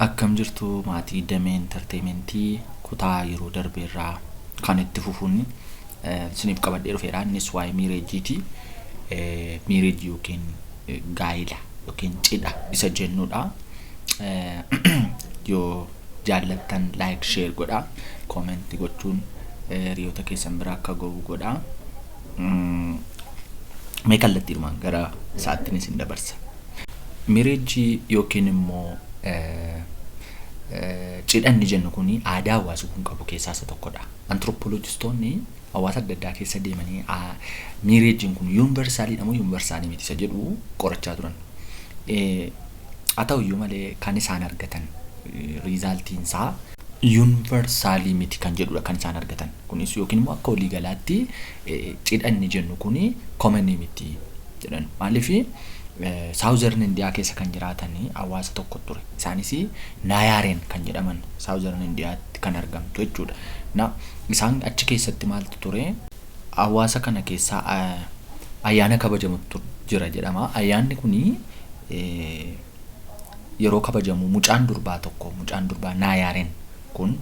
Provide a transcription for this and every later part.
Akkam jirtu maatii Damee Entertainmentii? Kutaa yeroo darbe irraa kan itti fufuun isiniif qabadhee dhufeera. Innis waa'ee marriageiiti. Marriage yookiin gaa'ila yookiin cidha isa jennudha. Yoo jaallattan like, share godhaa. Comment gochuun hiriyoota keessan bira akka ga'u godhaa. Mee kallattiidhumaan gara isaattiin isin dabarsa. Marriage yookiin immoo cidha inni jennu kun aadaa hawaasi kun qabu keessaa isa tokkodha. Anthropologistoonni hawaasa adda addaa keessa deemanii marriageiin kun universaliidha moo universal miti isa jedhu qorachaa turan. Haa ta'u iyyuu malee, kan isaan argatan resultiin isaa universal miti kan jedhudha kan isaan argatan. Kunis yookiin immoo akka waliigalaatti cidha inni jennu kun common miti jedhan. Maaliif? Southern India keessa kan jiraatan hawaasa tokko ture. Isaanis Naayaareen kan jedhaman, Southern Indiaatti kan argamtu jechuudha. Na isaan achi keessatti maaltu ture? Hawaasa kana keessa ayyaana kabajamutu jira jedhama. Ayyaanni kuni yeroo kabajamu mucaan durbaa tokko, mucaan durbaa Naayaareen kun,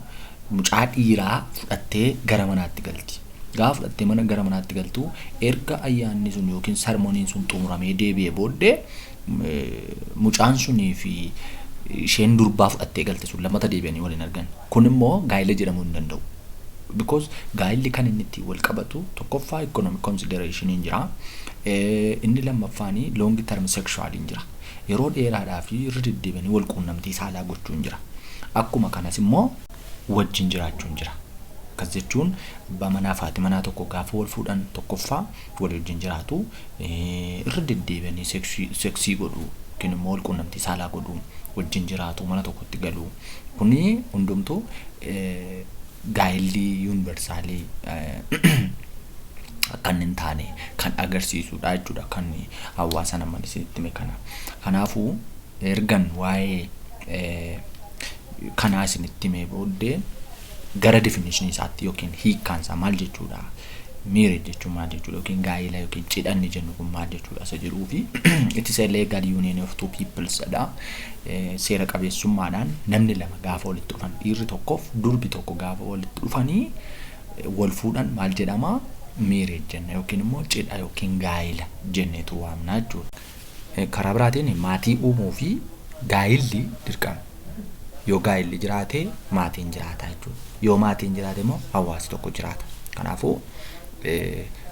mucaa dhiiraa fudhattee gara manaatti galti. Gaafa fudhattee mana gara manaatti galtu, erga ayyaanni sun yookiin ceremoniin sun xumuramee deebi'ee booddee, mucaan sunii fi isheen durbaa fudhattee galte sun lammata deebi'anii waliin argan. Kun immoo gaa'ela jedhamuu hin danda'u. Because gaa'elli kan inni ittiin wal qabatu tokkoffaa economic consideration jira. Inni lammaffaanii long term sexual jira. Yeroo dheeraadhaa fi irra deddeebi'anii wal quunnamtii saalaa gochuun jira. Akkuma kanas immoo wajjin jiraachuun jira. Akkas jechuun abbaa manaa fi haati manaa tokko gaafa wal fuudhan, tokkoffaa wal wajjin jiraatu, irra deddeebi'anii sex godhu yookiin immoo wal quunnamtii saalaa godhu, wajjin jiraatu, mana tokkotti galu. Kuni hundumtuu gaa'elli universal akka inni hin taane kan agarsiisudha jechuudha, kan hawaasa nama isinitti hime kana. Kanaafuu ergan waa'ee kanaa isinitti himee booddee, gara definition isaatti yookiin hiikkaan isaa maal jechuudha, marriage jechuun maal jechuudha, yookiin gaa'ela yookiin cidha inni jennu kun maal jechuudha isa jedhuu fi it is a legal union of two peoples jedha. Seera qabeessummaadhaan namni lama gaafa walitti dhufan, dhiirri tokkoof durbi tokko gaafa walitti dhufanii wal fuudhan, maal jedhama? Marriage jenna yookiin immoo cidha yookiin gaa'ela jenneetu waamna jechuudha. Karaa biraatiin maatii uumuu fi gaa'illi dirqama. Yoo gaa'illi jiraate maatiin jiraata jechuudha. Yoo maatiin jiraate immoo hawaasi tokko jiraata. Kanaafuu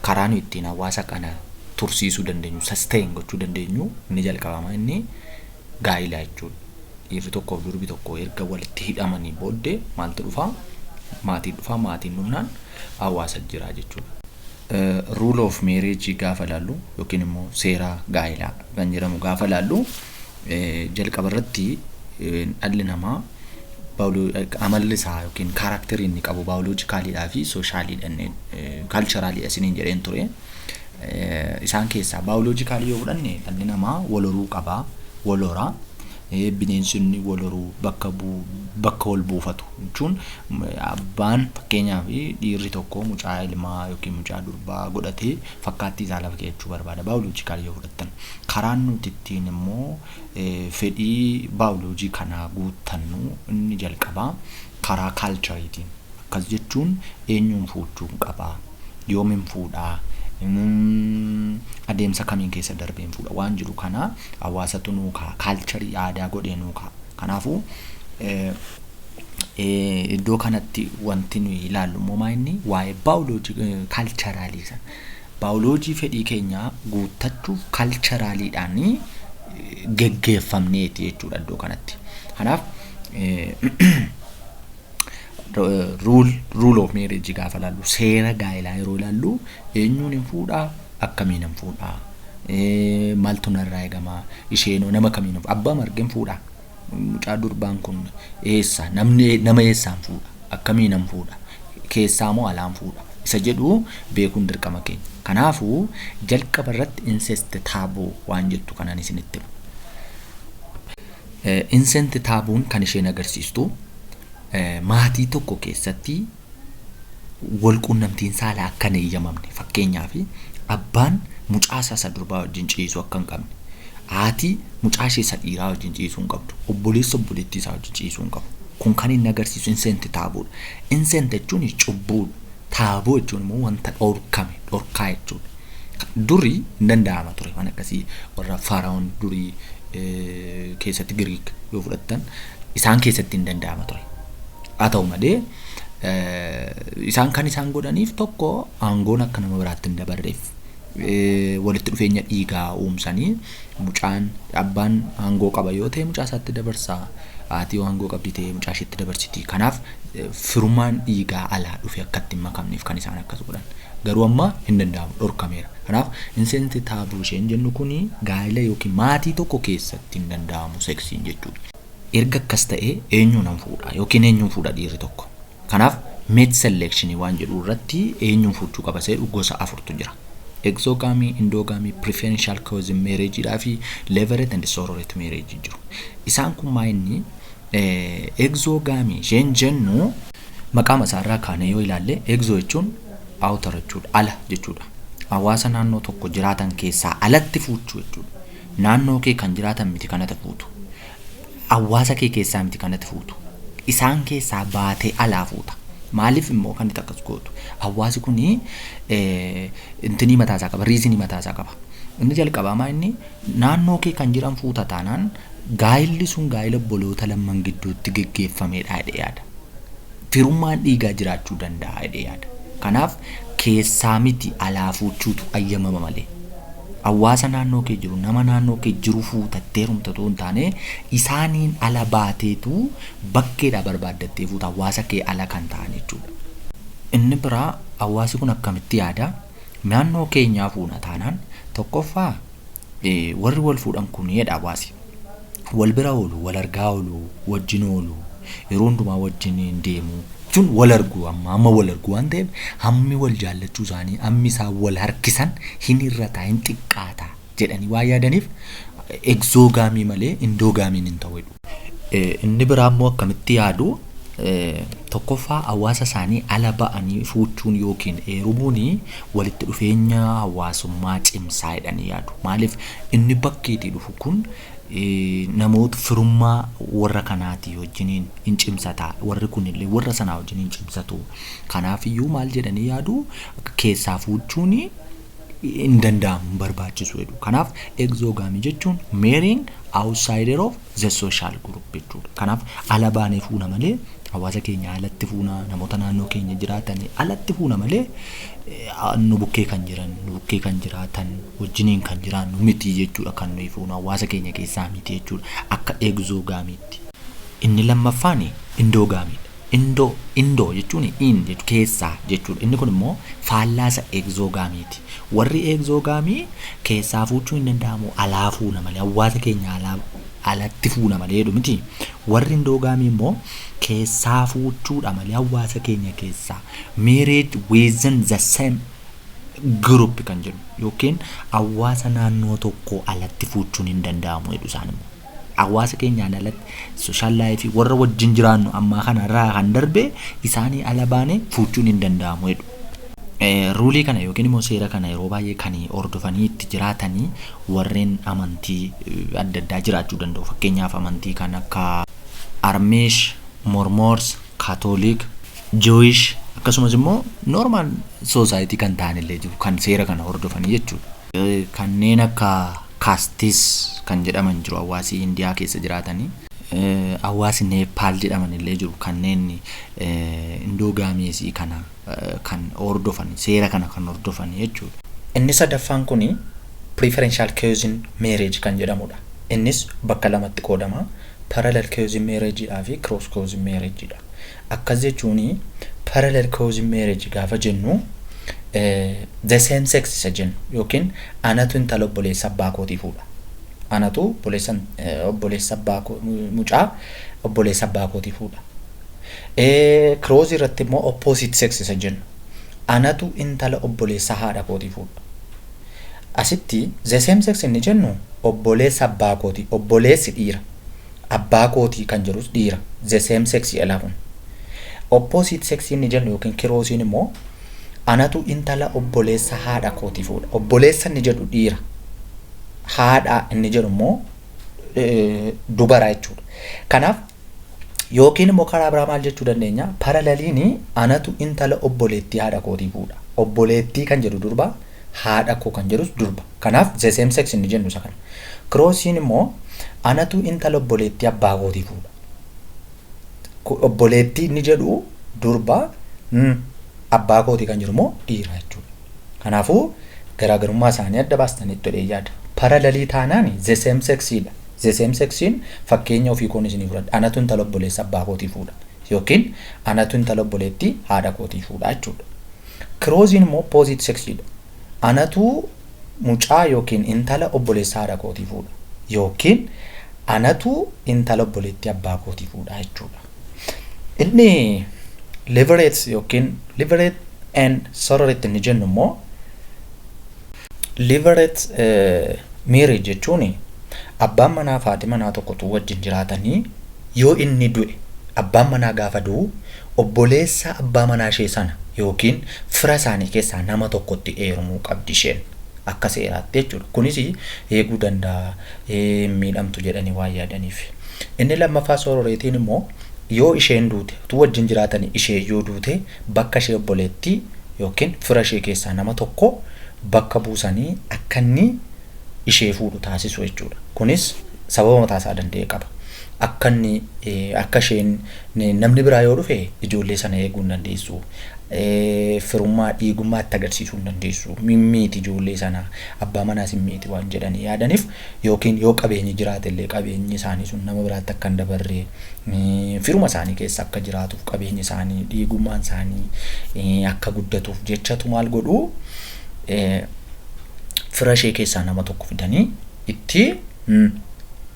karaa nuyi ittiin hawaasa kana tursiisuu dandeenyu, sustain gochuu dandeenyu, inni jalqabama inni gaa'ila jechuudha. Dhiirri tokkoof durbi tokko erga walitti hidhamanii booddee maaltu dhufaa? Maatiin dhufaa, maatiin dhufnaan hawaasa jira jechuudha. Rule of marriage gaafa ilaallu yookiin immoo seera gaa'ilaa kan jedhamu gaafa ilaallu, jalqaba irratti dhalli namaa amalli isaa yookiin character inni qabu biologicaliidhaa fi socialiidha, culturaliidha isiniin jedheen ture. Isaan keessaa biological yoo fudhanne, dhalli namaa wal horuu qabaa, wal horaa. Bineensonni wal horuu, bakka wal buufatu jechuun, abbaan fakkeenyaaf dhiirri tokko mucaa ilmaa yookiin mucaa durbaa godhatee fakkaattii isaa lafa keewwachuu barbaada biological yoo fudhattan. Karaan nuti ittiin immoo fedhii baayoloojii kanaa guuttannu inni jalqabaa karaa cultureiitiin. Akkas jechuun eenyuun fuuchuu qabaa, yoomiin fuudhaa, adeemsa kamiin keessa darbeen fuudha waan jiru kana hawaasatu nuu kaa'a, culture aadaa godhee nuu kaa'a. Kanaafuu iddoo kanatti wanti nuyi ilaallu immoo maa inni waa'ee baayoloojii cultural sana. Baayoloojii fedhii keenyaa guuttachuuf culturaliidhaan geggeeffamneeti jechuudha iddoo kanatti. Kanaaf rule of marriage gaafa ilaallu, seera gaa'elaa yeroo ilaallu, eenyuun hin fuudhaa, akkamiin hin fuudhaa, maaltu narraa eegamaa, isheenoo nama kamiin, abbaa margeen fuudhaa, mucaa durbaan kun eessa, namni nama eessaan fuudha, akkamiin hin fuudha, keessaa moo alaan fuudha isa jedhu beekuun dirqama keenya. Kanaafuu jalqaba irratti incest taboo waan jettu kanan isinitti hima. Incest taboon kan isheen agarsiistu maatii tokko keessatti wal quunnamtiin saalaa akka hin eeyyamamne, fakkeenyaaf abbaan mucaa isaa isa durbaa wajjin ciisuu akka hin qabne, Haati mucaa ishee isa dhiiraa wajjin ciisuu hin qabdu. Obboleessa obboleettii isaa wajjin ciisuu hin qabu. Kun kan inni agarsiisu incest taboo dha. Incest jechuun cubbuudha. Taboo jechuun immoo wanta dhorkame, dhorkaa jechuudha. Durii hin danda'ama ture waan akkasii. Warra Fara'oon durii keessatti, Giriik yoo fudhattan, isaan keessatti hin danda'ama ture. Haa ta'u malee, isaan kan isaan godhaniif tokko aangoon akka nama biraatti hin dabarreef walitti dhufeenya dhiigaa uumsanii, mucaan abbaan aangoo qaba yoo ta'e mucaa isaatti dabarsaa, haati yoo aangoo qabdi ta'e mucaa isheetti dabarsiti. Kanaaf firummaan dhiigaa alaa dhufe akka itti hin makamneef kan isaan akkas godhan. Garuu amma hin danda'amu, dhorkameera. Kanaaf incest taboo isheen jennu kuni gaa'ela yookiin maatii tokko keessatti hin danda'amu seksiin jechuudha. Erga akkas ta'e, eenyuun nan fuudha yookiin eenyuun fuudha dhiirri tokko? Kanaaf mate selection waan jedhu irratti eenyuun fuudhuu qaba seedhu gosa afurtu jira. Exogamy, endogamy, preferential cousin marriage fi levirate and sororate marriage jiru. Isaan kun maa inni exogamy isheen jennu, maqaama isaarraa kaanee yoo ilaalle, exo jechuun outer jechuudha, ala jechuudha. Hawaasa naannoo tokko jiraatan keessaa alatti fuuchuu jechuudha. Naannoo kee kan jiraatan miti kanatti fuutu. Hawaasa kee keessaa miti kanatti fuutu. Isaan keessaa baatee alaa fuuta. Maaliif immoo kan itti akkas gootu? Hawaasi kuni intinii mataasaa qaba, reason ii mataasaa qaba. Inni jalqabaa maa inni naannoo kee kan jiran fuuta taanaan, gaa'illi sun gaa'ila obboloota lamman gidduutti geggeeffamedha jedhee yaada. Firummaan dhiigaa jiraachuu danda'a jedhee yaada. Kanaaf keessaa miti, alaa fuuchuutu ayyamama malee. Hawaasa naannoo kee jiru, nama naannoo kee jiru fuutattee heerumta otoo hin taane, isaaniin ala baateetu bakkeedhaa barbaaddattee fuuta, hawaasa kee ala kan ta'an jechuudha. Inni biraa, hawaasi kun akkamitti yaada? Naannoo keenyaa fuuna taanaan, tokkoffaa warri wal fuudhan kun, jedha hawaasi, wal bira oolu, wal argaa oolu, wajjin oolu, yeroo hundumaa wajjin hin deemu jechuun wal argu. Amma amma wal argu waan ta'eef, hammi wal jaallachuu isaanii, hammi isaan wal harkisan hin hir'ata, hin xiqqaata jedhanii waan yaadaniif, exogamy malee endogamy n hin ta'u jedhu. Inni biraa immoo akkamitti yaadu? Tokkoffaa, hawaasa isaanii ala ba'anii fuuchuun yookiin heerumuun walitti dhufeenya hawaasummaa cimsaa jedhanii yaadu. Maaliif? Inni bakkeetii dhufu kun namoota firummaa warra kanaatii wajjiniin hin cimsata. Warri kunillee warra sanaa wajjin hin cimsatu. Kanaafiyyuu maal jedhanii yaadu? Keessaa fuuchuun hin danda'amu, hin barbaachisu jedhu. Kanaaf exogamy jechuun marrying outsider of the social group jechuudha. Kanaaf ala baanee fuuna malee, hawaasa keenya alatti fuuna, namoota naannoo keenya jiraatan alatti fuuna malee, nu bukkee kan jiran, nu bukkee kan jiraatan wajjiniin kan jiraannu miti jechuudha. Kan nuyi fuunu hawaasa keenya keessaa miti jechuudha akka exogamy tti. Inni lammaffaan endogamy dha. Endo, endo jechuun in jechu, keessaa jechuudha. Inni kun immoo faallaasa exogamy ti. Warri exogamy keessaa fuuchuu hin danda'amu, alaa fuuna malee, hawaasa keenya alaa alatti fuuna malee jedhu miti. Warri endogamy immoo keessaa fuuchuudha malee, hawaasa keenya keessaa, marriage within the same group kan jedhu yookiin hawaasa naannoo tokko alatti fuuchuun hin danda'amu jedhu isaan immoo. Hawaasa keenyaan alatti, social life ii warra wajjin jiraannu ammaa kanarraa kan darbe, isaanii ala baane fuuchuun hin danda'amu jedhu. Rule ii kana yookiin immoo seera kana yeroo baay'ee kan hordofanii itti jiraatanii warreen amantii adda addaa jiraachuu danda'u. Fakkeenyaaf amantii kan akka Amish, Mormons, Catholic, Jewish, akkasumas immoo normal society kan ta'an illee jiru kan seera kana hordofanii jechuudha. Kanneen akka castes kan jedhaman jiru, hawaasi Indiyaa keessa jiraatanii. Hawaasi Neepaal jedhaman illee jiru, kanneen endogamy sii kana kan hordofan, seera kana kan hordofan jechuudha. Inni sadaffaan kuni preferential cousin marriage kan jedhamudha. Innis bakka lamatti qoodama. Parallel cousin marriage dhaa fi cross cousin marriage dha. Akkas jechuun, parallel cousin marriage gaafa jennu, the same sex isa jennu yookiin anatu intala obboleessa abbaa kootii fuudha. Anatu obboleessa obboleessa abbaa mucaa obboleessa abbaa kootii fuudha. Cross irratti immoo opposite sex isa jennu. Anatu intala obboleessa haadha kootii fuudha. Asitti the same sex inni jennu obboleessa abbaa kootii, obboleessi dhiira. Abbaa kootii kan jedhus dhiira. The same sex jedha kun. Opposite sex inni jennu yookiin cross iin immoo anatu intala obboleessa haadha kootii fuudha. Obboleessa inni jedhu dhiira. Haadha inni jedhu immoo dubara jechuudha. Kanaaf yookiin immoo karaa biraa maal jechuu dandeenya? Paralleliin anatu intala obboleettii haadha kootii fuudha. Obboleettii kan jedhu durba, haadha koo kan jedhus durba. Kanaaf the same sex inni jennu isa kana. Crossiin immoo anatu intala obboleettii abbaa kootii fuudha. Obboleettii inni jedhu durba, abbaa kootii kan jedhu immoo dhiira jechuudha. Kanaafuu garaagarummaa isaanii adda baastanii itti yaada. Parallelii taanaan the same sexiidha. The same sexiin fakkeenya ofii koon isinii fudhadha. Anatu intala obboleessa abbaa kootii fuudha. Yookiin anatu intala obboleettii haadha kootii fuudha jechuudha. Crossiin immoo opposite sexiidha. Anatu mucaa yookiin intala obboleessa haadha kootii fuudha. Yookiin anatu intala obboleettii abbaa kootii fuudha jechuudha. Inni levirate yookiin levirate and sororate inni jennu immoo, levirate marriage jechuun abbaan manaa fi haati manaa tokkotu wajjin jiraatanii, yoo inni du'e, abbaan manaa gaafa du'u, obboleessa abbaa manaa ishee sana yookiin fira isaanii keessaa nama tokkotti heerumuu qabdi isheen akka seeraatti jechuudha. Kunis eeguu danda'a, miidhamtu jedhanii waan yaadaniif. Inni lammaffaa sororateiin immoo yoo isheen duute, utuu wajjin jiraatanii ishee yoo duute, bakka ishee obboleettii yookiin fira ishee keessaa nama tokko bakka buusanii akka inni ishee fuudhu taasisu jechuudha. Kunis sababa mataa isaa danda'e qaba. Akka inni akka isheen namni biraa yoo dhufe ijoollee sana eeguu hin dandeessu. Firummaa dhiigummaa itti agarsiisuu hin dandeessu. Mimmiiti ijoollee sana, abbaa manaas hin miiti waan jedhanii yaadaniif, yookiin yoo qabeenyi jiraate illee qabeenyi isaanii sun nama biraatti akka hin dabarre, firuma isaanii keessa akka jiraatuuf, qabeenyi isaanii, dhiigummaan isaanii akka guddatuuf jechatu maal godhu? Fira ishee keessaa nama tokko fidanii itti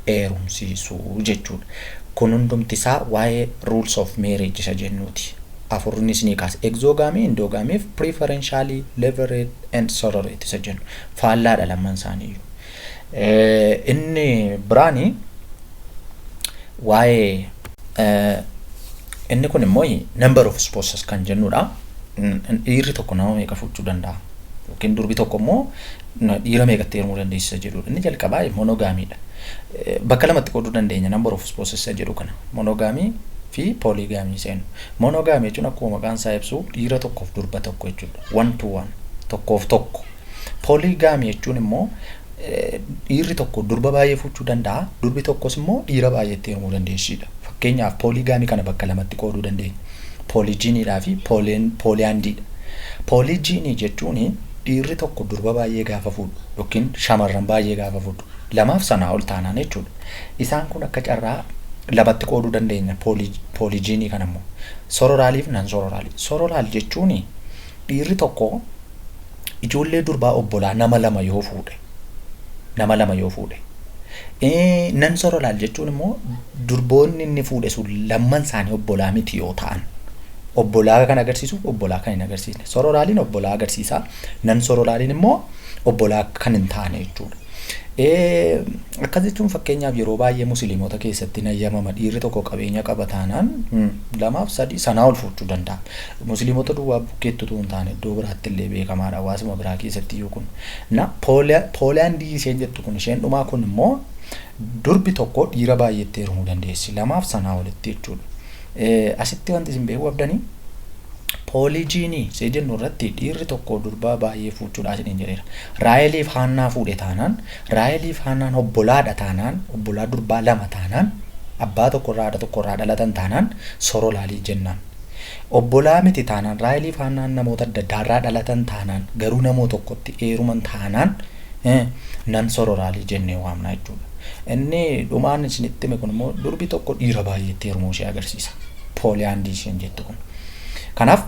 heerumsiisu jechuudha. Kun hundumti isaa waa'ee rules of marriage isa jennuuti. Afurri isinii kaase: exogamy, endogamy fi preferentially, levirate and sororate isa jennu. Faallaadha lamman isaaniiyyuu. Inni biraani waa'ee inni kun immoo number of spouses kan jennudha. Dhiirri tokko nama meeqa fuudhuu danda'a? Yookiin durbi tokko immoo dhiira meeqatti heerumuu dandeessisa jedhudha. Inni jalqabaa monogamydha. Bakka lamatti qooduu dandeenya number of spouses isa jedhu kana. Monogamy fi polygamy seenu. Monogamy jechuun akkuma maqaan isaa ibsu dhiira tokkoof durba tokko jechuudha. One to one. Tokkoof tokko. Polygamy jechuun immoo dhiirri tokko durba baay'ee fuudhuu danda'a. Durbi tokkos immoo dhiira baay'eetti heerumuu dandeessidha. Fakkeenyaaf polygamy kana bakka lamatti qooduu dandeenya. Polygynydhaa fi polyandrydha. Polygyny jechuun dhiirri tokko durba baay'ee gaafa fuudhu yookiin shamarran baay'ee gaafa fuudhu, lamaaf sanaa ol taanaan jechuudha. Isaan kun akka carraa lamatti qooduu dandeenya polygyny kana immoo. Sororaliif non sororal. Sororal jechuun dhiirri tokko ijoollee durbaa obbolaa nama lama yoo fuudhe. Nama lama yoo fuudhe. Non sororal jechuun immoo durboonni inni fuudhe sun lamman isaanii obbolaa miti yoo ta'an. Obbolaa kan agarsiisu, obbolaa kan hin agarsiisne. Sororaliin obbolaa agarsiisa. Non sororaliin immoo obbolaa kan hin taane jechuudha. Akkas jechuun fakkeenyaaf yeroo baay'ee musliimota keessatti nayyamama, dhiirri tokko qabeenya qaba taanaan lamaaf sadii sanaa ol fuudhuu danda'a. Musliimota duwwaa bukkeetti utuu hin taane iddoo biraatti illee beekamaadha, hawaasuma biraa keessatti iyyuu kun. Na polyandry isheen jettu kun, isheen dhumaa kun immoo durbi tokko dhiira baay'eetti heerumuu dandeessi, lamaaf sanaa olitti jechuudha. Asitti wanti isin beekuu qabdanii, polygyny see jennu irratti dhiirri tokko durbaa baay'ee fuuchuudhaa isiniin jedheera. Raaheliif Haannaa fuudhe taanaan, Raaheliif Haannaan obbolaadha taanaan, obbolaa durbaa lama taanaan, abbaa tokkorraa haadha tokkorraa dhalatan taanaan sororalii jennaan. Obbolaa miti taanaan, Raaheliif Haannaan namoota adda addaarraa dhalatan taanaan, garuu namoota tokkotti heeruman taanaan non sororalii jennee waamna jechuudha. Inni dhumaan isinitti hime kun immoo durbi tokko dhiira baay'eetti heerumuu ishee agarsiisa. Polyandry isheen jettu kun. Kanaaf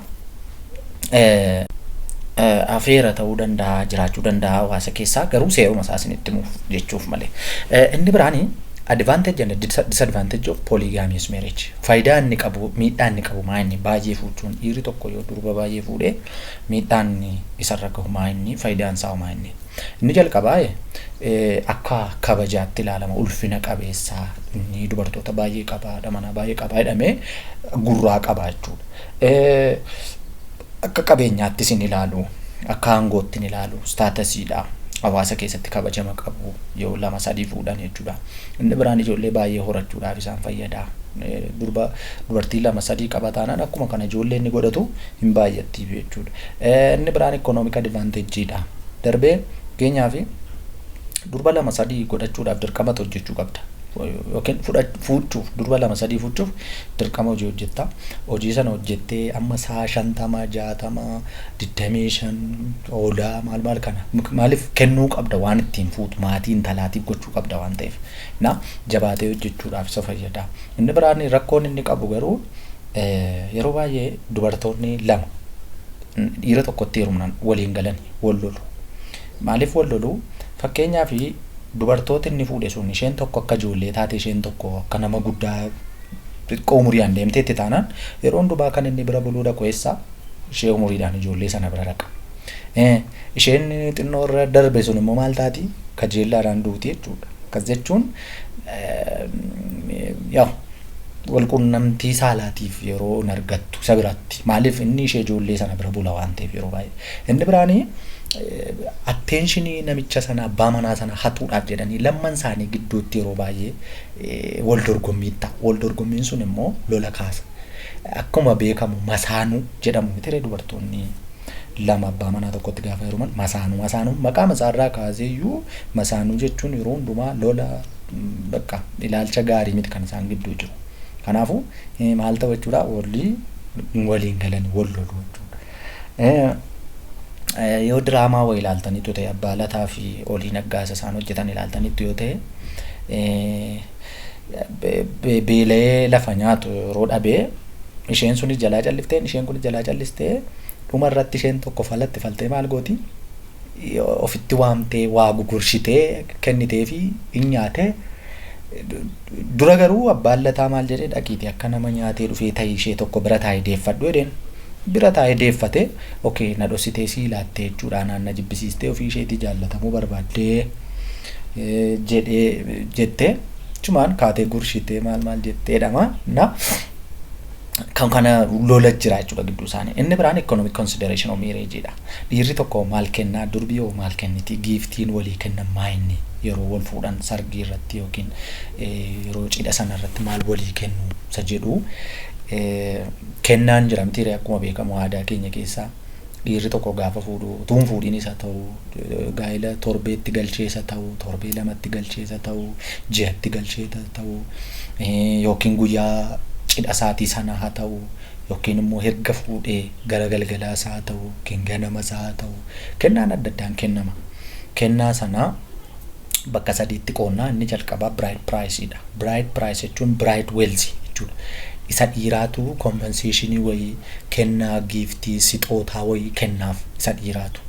afeera ta'uu danda'a, jiraachuu danda'a hawaasa keessaa, garuu seeruma isaa isinitti himuuf jechuuf malee. Inni biraani advantage and disadvantage of polygamous marriage. Faayidaa inni qabu, miidhaa inni qabu maa inni? Baay'ee fuuchuun, dhiirri tokko yoo durba baay'ee fuudhee miidhaan isarra gahu maa inni? Faayidaan isaa maa inni? Inni jalqabaa akka kabajaatti ilaalama, ulfina qabeessaa, inni dubartoota baay'ee qaba, haadha manaa baay'ee qaba jedhamee gurraa qaba jechuudha. Akka qabeenyaattis hin ilaalu, akka aangootti hin ilaalu, statusiidha. Hawaasa keessatti kabajama qabu yoo lama sadii fuudhan jechuudha. Inni biraan ijoollee baay'ee horachuudhaaf isaan fayyada. Durba dubartii lama sadii qaba taanaan akkuma kana ijoollee inni godhatu hin baay'attiif jechuudha. Inni biraan economic advantageiidha. Darbee fakkeenyaaf durba lama sadii godhachuudhaaf dirqamatu hojjechuu qabda. Yookiin fuuchuuf, durba lama sadii fuuchuuf dirqama hojii hojjetta. Hojii sana hojjettee amma sa'a 50, 60, 25 oolaa maal maal kana maaliif kennuu qabda, waan ittiin fuutu maatii intalaatiif gochuu qabda waan ta'eef. Na jabaatee hojjechuudhaaf isa fayyada. Inni biraan rakkoon inni qabu garuu yeroo baay'ee dubartoonni lama dhiira tokkotti heerumnaan waliin galan, wal lolu. Maaliif wal lolu? Fakkeenyaaf dubartoota inni fuudhe sun isheen tokko akka ijoollee taate, isheen tokko akka nama guddaa xiqqoo umuriidhaan deemteetti taanaan, yeroo hundumaa kan inni bira buluu dhaqu eessa? Ishee umuriidhaan ijoollee sana bira dhaqa. Isheen xinnoo irra darbe sun immoo maal taati? Kajeellaadhaan duuti jechuudha. Akkas jechuun yaa walqunnamtii saalaatiif yeroo hin argattu isa biratti. Maaliif? Inni ishee ijoollee sana bira bula waan ta'eef yeroo baay'ee. Inni biraanii attentionii namicha sana, abbaa manaa sana hatuudhaaf jedhanii lamman isaanii gidduutti yeroo baay'ee wal dorgommii ta'a. Wal dorgommiin sun immoo lola kaasa. Akkuma beekamu masaanuu jedhamu miti, dubartoonni lama abbaa manaa tokkotti gaafa heeruman masaanuu. Masaanuu maqaa masaarraa kaasee iyyuu masaanuu jechuun yeroo hundumaa lola, bakka ilaalcha gaarii miti kan isaan gidduu jiru. Kanaafuu maal ta'u jechuudha? Walii waliin galanii wal lolu jechuudha. Yoo diraamaa wayii ilaaltaniitu ta'e, Abbaa Lataa fi Olii Naggaasa isaan hojjetan ilaaltaniitu yoo ta'e, beela'ee lafa nyaatu yeroo dhabee isheen sunis jalaa callifteen, isheen kunis jalaa callistee, dhuma irratti isheen tokko falatti faltee maal gooti? Ofitti waamtee waa gugurshitee kennitee fi hin nyaatee. Dura garuu Abbaan Lataa maal jedhee? "Dhaqiitii akka nama nyaatee dhufee ta'e ishee tokko bira taa'ee deeffadhu" jedheen. Bira taa'ee deeffatee, "Okay, na dhossitee sii laattee jechuudha, naan na jibbisiistee ofii isheetii jaallatamuu barbaaddee" jedhee jettee chumaan kaatee gurshitee maal maal jetteedhama na kan kana lola jira jechuudha gidduu isaanii. Inni biraan economic consideration of marriage dha. Dhiirri tokko maal kennaa, durbi yoo maal kenniti, giftiin walii kennan maa inni yeroo wal fuudhan sargii irratti yookiin yeroo cidha sana irratti maal walii kennu isa jedhu. Kennaan jira miti? Akkuma beekamu aadaa keenya keessaa dhiirri tokko gaafa fuudhu, utuu hin fuudhin isa ta'u, gaa'ela torbeetti galchee isa ta'u, torbee lamatti galchee isa ta'u, ji'atti galchee isa ta'u, yookiin guyyaa cidha isaatii sana haa ta'u, yookiin immoo erga fuudhee gara galgalaa isaa haa ta'u, yookiin ganama isaa haa ta'u, kennaan adda addaan kennama. Kennaa sana bakka sadiitti qoonnaa. Inni jalqabaa bride priceidha. Bride price jechuun bride wealth jechuudha. Isa dhiiraatu compensationii wayii kennaa, giftii, sixootaa wayii kennaaf isa dhiiraatu.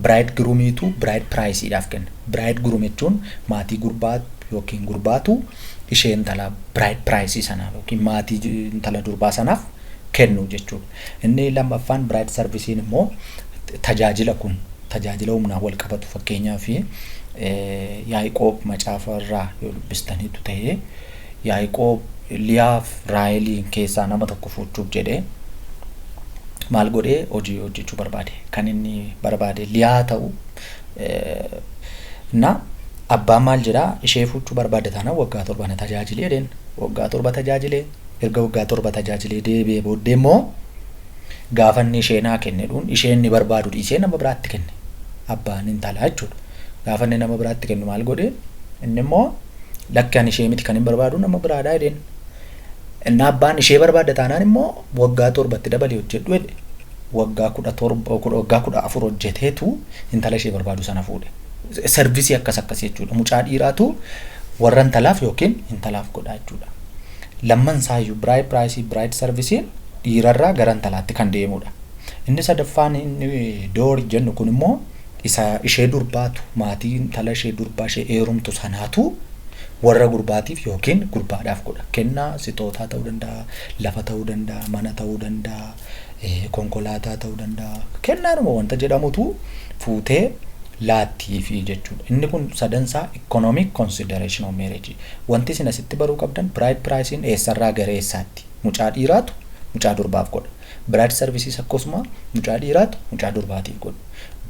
Bridegroomiitu bride priceiidhaaf kenna. Bridegroom jechuun maatii gurbaa yookiin gurbaatu ishee intala bride priceii sanaaf yookiin maatii intala durbaa sanaaf kennu jechuudha. Inni lammaffaan bride serviceiin immoo tajaajila, kun tajaajila humnaan wal qabatu. Fakkeenyaaf Yaaqoob macaafa irraa yoo dubbistaniitu ta'ee, Yaaqoob Liyaaf Raaheliin keessaa nama tokko fuuchuuf jedhee maal godhee? Hojii hojjechuu barbaade. Kan inni barbaade Liyaa ta'u na abbaan maal jedhaa? "Ishee fuuchuu barbaade taanaan waggaa 7 na tajaajilee" jedheen. Waggaa 7 tajaajilee, erga waggaa 7 tajaajilee deebi'ee booddee immoo gaafa inni ishee naa kenne dhuun ishee inni barbaadu dhiisee nama biraatti kenne abbaan intalaa jechuudha. Gaafa inni nama biraatti kennu maal godhe? Inni immoo, "Lakki, ani ishee miti kan hin barbaadu, nama biraadhaa" jedheen. Inni abbaan ishee barbaadda taanaan immoo waggaa 7tti dabalee hojjedhu jedhe. Waggaa 17, waggaa 14 hojjeteetu intala ishee barbaadu sana fuudhe. Serviceii akkas akkasii jechuudha. Mucaa dhiiraatu warra intalaaf yookiin intalaaf godha jechuudha. Lamman isaayyuu bride priceii, bride serviceiin dhiirarraa gara intalaatti kan deemudha. Inni sadaffaan inni dowry jennu kun immoo isa ishee durbaatu, maatii intala ishee durbaa ishee heerumtu sanaatu warra gurbaatiif yookiin gurbaadhaaf godha. Kennaa sixootaa ta'uu danda'a, lafa ta'uu danda'a, mana ta'uu danda'a, konkolaataa ta'uu danda'a. Kennaanuma wanta jedhamutu fuutee laattiifi jechuudha. Inni kun sadansaa economic consideration of marriage. Wanti isin asitti baruu qabdan bride pricing eessarraa gara eessaatti? Mucaa dhiiraatu mucaa durbaaf godha. Bride services akkasuma mucaa dhiiraatu mucaa durbaatiif godha.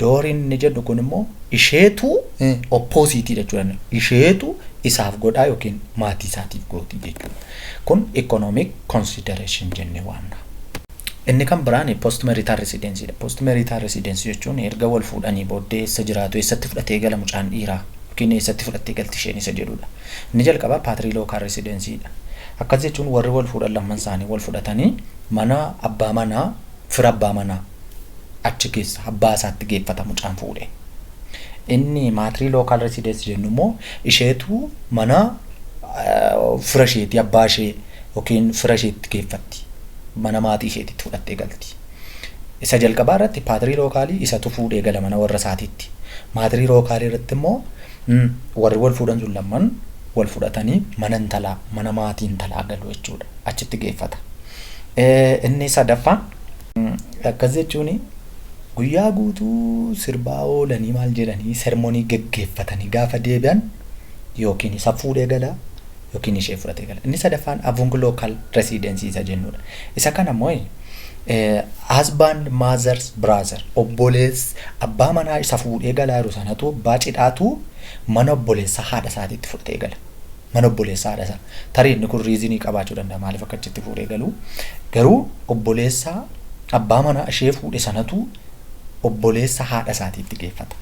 Dowryn inni jedhu kun immoo isheetu opposite jechuudha. Isheetu isaaf godhaa yookiin maatii isaatiif gooti jechuudha. Kun economic consideration jennee waamna. Inni kan biraan post marital residency dha. Post marital residency jechuun erga wal fuudhanii booddee eessa jiraatu, eessatti fudhatee gala mucaan dhiiraa yookiin eessatti fudhattee galti isheen isa jedhudha. Inni jalqabaa patrilocal residency dha. Akkas jechuun warri wal fuudhan lamman isaanii wal fudhatanii mana abbaa manaa, fira abbaa manaa achi keessa abbaa isaatti geeffata mucaan fuudhe. Inni matrilocal residency jennu immoo isheetu mana fira isheetii, abbaa ishee yookiin fira isheetti geeffatti. Mana maatii isheetitti fudhattee galti. Isa jalqabaa irratti patrilocal isatu fuudhee gala mana warra isaatiitti. Matrilocal irratti immoo warri wal fuudhan sun lamman wal fudhatanii mana intalaa, mana maatii intalaa galu jechuudha. Achitti geeffata. Inni sadaffaan, akkas jechuun guyyaa guutuu sirbaa oolanii, maal jedhanii, ceremony geggeeffatanii gaafa deebi'an yookiin isa fuudhee gala yookiin ishee fudhatee gala. Inni sadaffaan avunculocal residency isa jennudha. Isa kana immoo husband mother's brother, obboleessa abbaa manaa isa fuudhee galaa jiru sanatu, abbaa cidhaatu mana obboleessa haadha isaatiitti fudhatee gala. Mana obboleessa haadha isaa. Tarii inni kun reason qabaachuu danda'a maaliif akka achitti fuudhee galu. Garuu obboleessa abbaa manaa ishee fuudhe sanatu obboleessa haadha isaatiitti geeffata.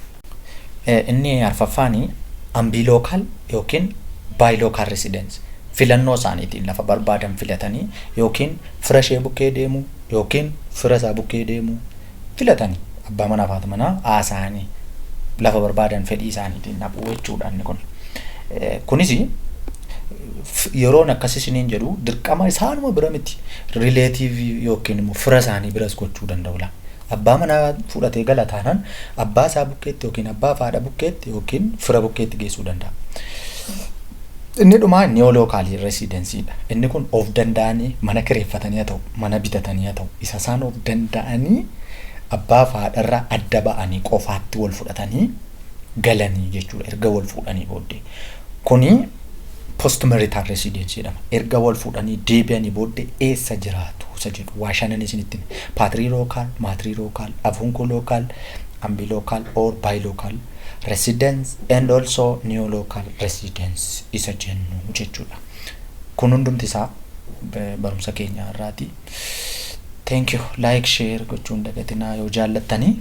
Inni arfaffaani ambilocal yookiin bilocal residence, filannoo isaaniitiin lafa barbaadan filatanii yookiin fira ishee bukkee deemu yookiin fira isaa bukkee deemu filatanii, abbaa manaa fi haadha manaa haasa'anii lafa barbaadan fedhii isaaniitiin dhaquu jechuudha inni kun. Kunis yeroon akkas isiniin jedhu dirqama isaanuma bira miti, relative yookiin immoo fira isaanii biras gochuu danda'u laa. Abbaa manaa fudhatee gala taanaan abbaa isaa bukkeetti yookiin abbaa fi haadha bukkeetti yookiin fira bukkeetti geessuu danda'a. Inni dhumaa neolocal residencydha. Inni kun of danda'anii mana kireeffatanii haa ta'u, mana bitatanii haa ta'u, isa isaan of danda'anii abbaa fi haadharraa adda ba'anii qofaatti wal fudhatanii galanii jechuudha erga wal fuudhanii booddee. Kuni post marital residency jedhama. Erga wal fuudhanii deebi'anii booddee eessa jiraatu isa jedhu waa shanan isinitti hime. Patrilocal, matrilocal, avunculocal, ambilocal or bilocal residence and also neolocal residence isa jennu jechuudha. Kun hundumti isaa barumsa keenya irraati. Thank you. Like, share gochuun dagatinaa yoo jaallattanii.